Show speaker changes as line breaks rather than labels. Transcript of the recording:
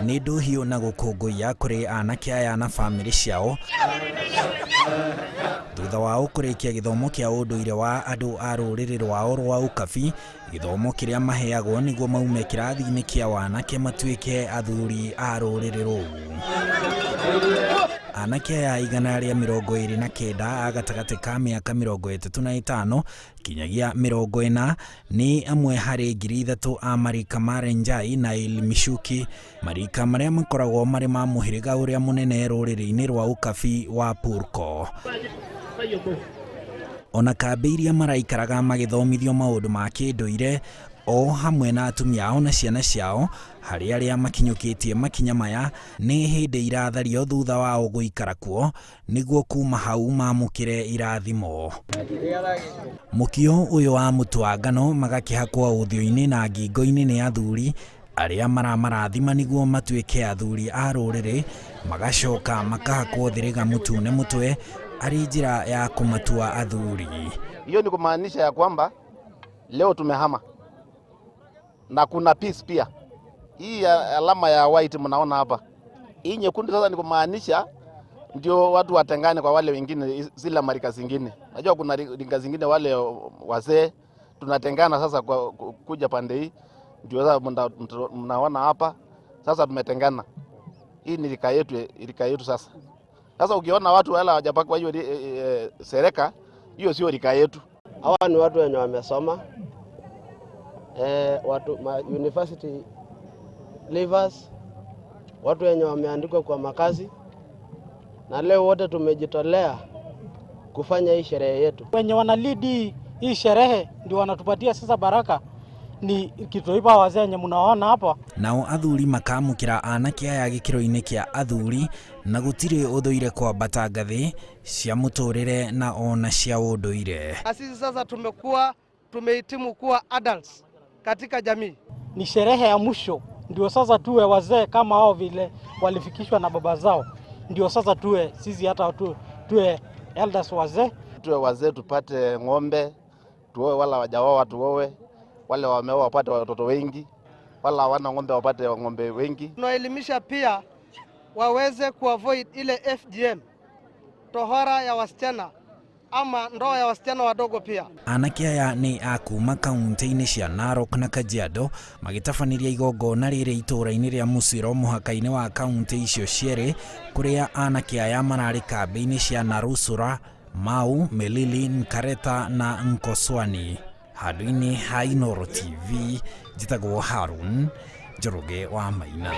Nĩ ndũhiũ na gũkũngũiya kũrĩ anake aya na bamĩrĩ ciao thutha wao kũrĩkia gĩthomo kĩa ũndũire wa andũ a rũrĩrĩ rwao rwa Ũkabi, gĩthomo kĩrĩa maheagwo nĩguo maume kĩrathi-inĩ kĩa wanake matuĩke athuri a rũrĩrĩ rũu. Anake aya 129 a gatagatĩ ka mĩaka 35 kinyagia 40 nĩ amwe harĩ 3,000 a marika ma Renjai na Ilmishuki, marika marĩa makoragwo marĩ ma mũhĩrĩga ũrĩa mũnene rũrĩrĩ-inĩ rwa Ũkabi wa Purko. Ona kambĩ iria maraikaraga magĩthomithio maũndũ ma kĩndũire o hamwe na atumia ao na ciana ciao, harĩ arĩa makinyũkĩtie makinya maya nĩ hĩndĩ irathario thutha wao gũikara kuo nĩguo kuma hau mamũkĩre irathimo. Mũkio ũyũ wa mũtu wa ngano magakĩhakwo ũthiũ-inĩ na ngingo-inĩ nĩ athuri arĩa maramarathima nĩguo matuĩke athuri a rũrĩrĩ, magacoka makahakwo thĩrĩga mũtune mũtwe arĩ njĩra ya kũmatua athuri.
Hiyo ni kumaanisha ya kwamba leo tumehama na kuna peace pia. Hii alama ya white mnaona hapa, hii nyekundu sasa ni kumaanisha ndio watu watengane kwa wale wengine, zile marika zingine. Najua kuna rika zingine wale wazee tunatengana sasa kwa kuja pande hii, ndio sasa mnaona hapa sasa tumetengana. Hii ni rika yetu, rika yetu sasa. Sasa ukiona watu wala hawajapakwa hiyo sereka, hiyo sio rika yetu.
Hawa ni watu wenye wamesoma watu ma university leavers, watu wenye wameandikwa kwa makazi, na leo wote tumejitolea kufanya hii sherehe yetu.
Wenye wanalead hii sherehe ndio wanatupatia sasa baraka ni kitoipa wazee wenye mnaona hapa.
Nao athuri makamũkĩra anake aya gĩkĩro-inĩ kĩa athuri na gũtirĩ ũthũire kwambata ngathĩ cia mũtũrĩre na ona cia ũndũire.
Na sisi sasa tumekuwa tumehitimu kuwa adults katika jamii.
Ni sherehe ya mwisho, ndio sasa tuwe wazee kama hao vile walifikishwa na baba zao, ndio sasa tuwe sisi hata tuwe elders wazee.
Tuwe wazee tupate ng'ombe, tuoe wala wajaoa tuoe, wale wameoa wapate watoto wengi, wala hawana ng'ombe wapate ng'ombe wengi.
Tunaelimisha pia waweze kuavoid ile FGM, tohara ya wasichana ama ndoa ya wasichana wadogo pia.
Anake aya nĩ a kuma kaunti-inĩ cia Narok na Kajiado magĩtabanĩria igongona rĩrĩ itũũra-inĩ rĩa Musiro mũhaka-inĩ wa kaunti icio cierĩ, kũrĩa anake aya mararĩ kambĩ-inĩ cia Narusura, Mau, Melili, Nkareta na Nkoswani. Handũ-inĩ ha Inooro TV, njĩtagwo Harun Njoroge wa Maina.